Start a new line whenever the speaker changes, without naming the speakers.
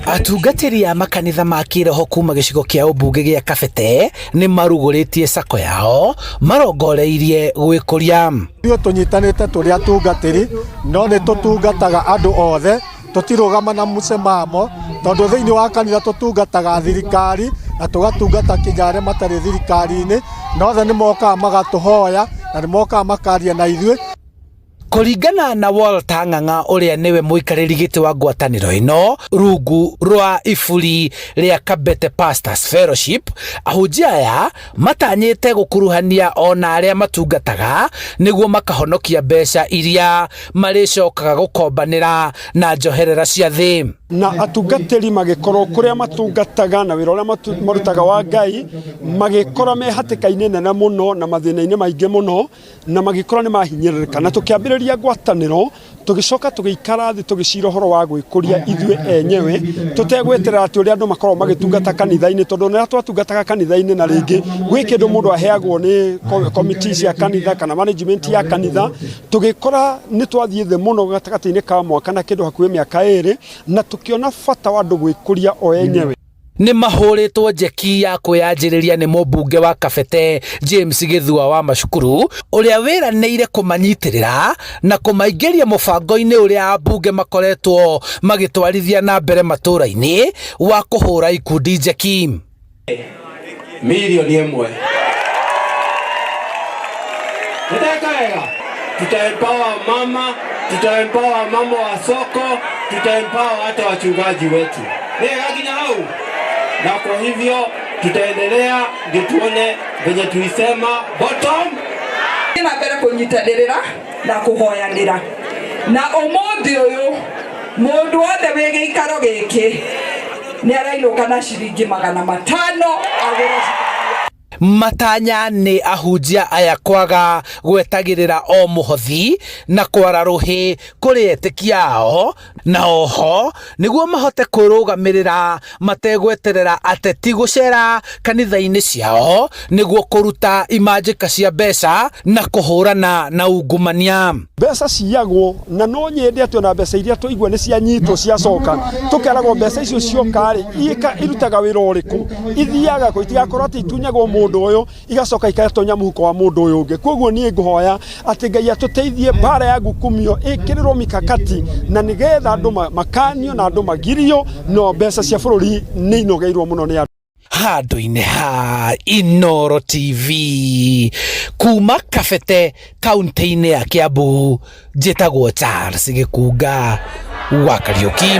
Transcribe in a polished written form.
Atungatĩri a makanitha ma kĩroho kuma gĩcigo kĩa ũmbunge gĩa Kabete nĩ marugũrĩtie sacco yao marongoreirie gwĩkũria.
Ithuĩ tũnyitanĩte tũrĩ atungatĩri no nĩ tũtungataga andũ othe tũtirũgama na mũcemamo tondũ thĩinĩ wa kanitha tũtungataga thirikari na tũgatungata kinya arĩa matarĩ thirikari-inĩ na othe nĩ mokaga magatũhoya na nĩ mokaga makaria na ithuĩ.
Kũringana na Walter Ng'ang'a ũrĩa nĩwe mũikarĩri gĩtĩ wa ngwatanĩro ĩno rungu rwa iburi rĩa Kabete Pastors Fellowship, ahunjia aya matanyĩte gũkuruhania ona arĩa matungataga nĩguo makahonokia mbeca iria marĩcokaga gũkombanĩra na njoherera cia thĩ.
Na atungatĩri magĩkorwo kũrĩa matungataga na wĩra ũrĩa marutaga wa Ngai magĩkora me hatĩka-inĩ nene mũno na mathĩna-inĩ maingĩ mũno na magĩkorwo nĩ mahinyĩrĩrĩka, na tũkĩambĩrĩria ngwatanĩro, tũgĩcoka tũgĩikara thĩ tũgĩcira ũhoro wa gwĩkũria ithuĩ enyewe tũtegweterera atĩ ũrĩa andũ makoragwo magĩtungata kanitha-inĩ, tondũ rĩrĩa twatungataga kanitha-inĩ na rĩngĩ gwĩ kĩndũ mũndũ aheagwo nĩ committee cia kanitha kana management ya kanitha, tũgĩkora nĩ twathiĩ thĩ mũno gatagatĩ-inĩ ka mwaka na kĩndũ hakuhĩ mĩaka ĩrĩ, na tũkĩona bata wa andũ gwĩkũria o enyewe.
Nĩ mahũrĩtwo njeki ya kwĩyanjĩrĩria nĩ mũmbunge wa Kabete James Gĩthua wa Macukuru ũrĩa wĩranĩire kũmanyitĩrĩra na kũmaingĩria mũbango-inĩ ũrĩa ambunge makoretwo magĩtwarithia na mbere matũra-inĩ wa kũhũra ikundi njeki.
Milioni ĩmwe. Nĩndeka wega? Tutaempower mama, tutaempower mama wa soko, tutaempower hata wachungaji wetu. Nĩwega nginya hau? Na kwa hivyo tutaendelea ndio tuone venye tulisema bottom
na mbere kũnyitanĩrĩra na kũhoyanĩra na ũmũthĩ ũyũ mũndũ wothe wĩ gĩikaro gĩkĩ nĩ arainũka na ciringi 500 agũre.
Matanya nĩ ahunjia aya kwaga gwetagĩrĩra o mũhothi na kwara rũhĩ kũrĩ etĩkia ao, na oho nĩguo mahote kwĩrũgamĩrĩra mategweterera ateti gũcera kanitha-inĩ ciao nĩguo kũruta imanjĩka cia mbeca na kũhũrana na ungumania.
Mbeca ciyagwo na no nyende atĩ ona mbeca iria twaigua nĩ cianyitwo ciacoka, tũkeragwo mbeca icio cioka rĩ, irutaga wĩra ũrĩkũ, ithiaga kũ, itigakorwo atĩ itunyagwo mũndũ ũyũ igacoka igatonya mũhuko wa mũndũ ũyũ ũngĩ. Koguo niĩ ngũhoya atĩ Ngai atũteithie mbara ya ngukumio ĩkĩrĩrwo mikakati na nĩgetha andũ makanio na andũ magirio, no mbeca cia bũrũri nĩ inogeirwo mũno nĩ andũ.
Handũ-inĩ ha Inooro TV kuma Kabete kaunti-inĩ ya Kiambu, njĩtagwo Charles Gĩkunga wa Kariũki.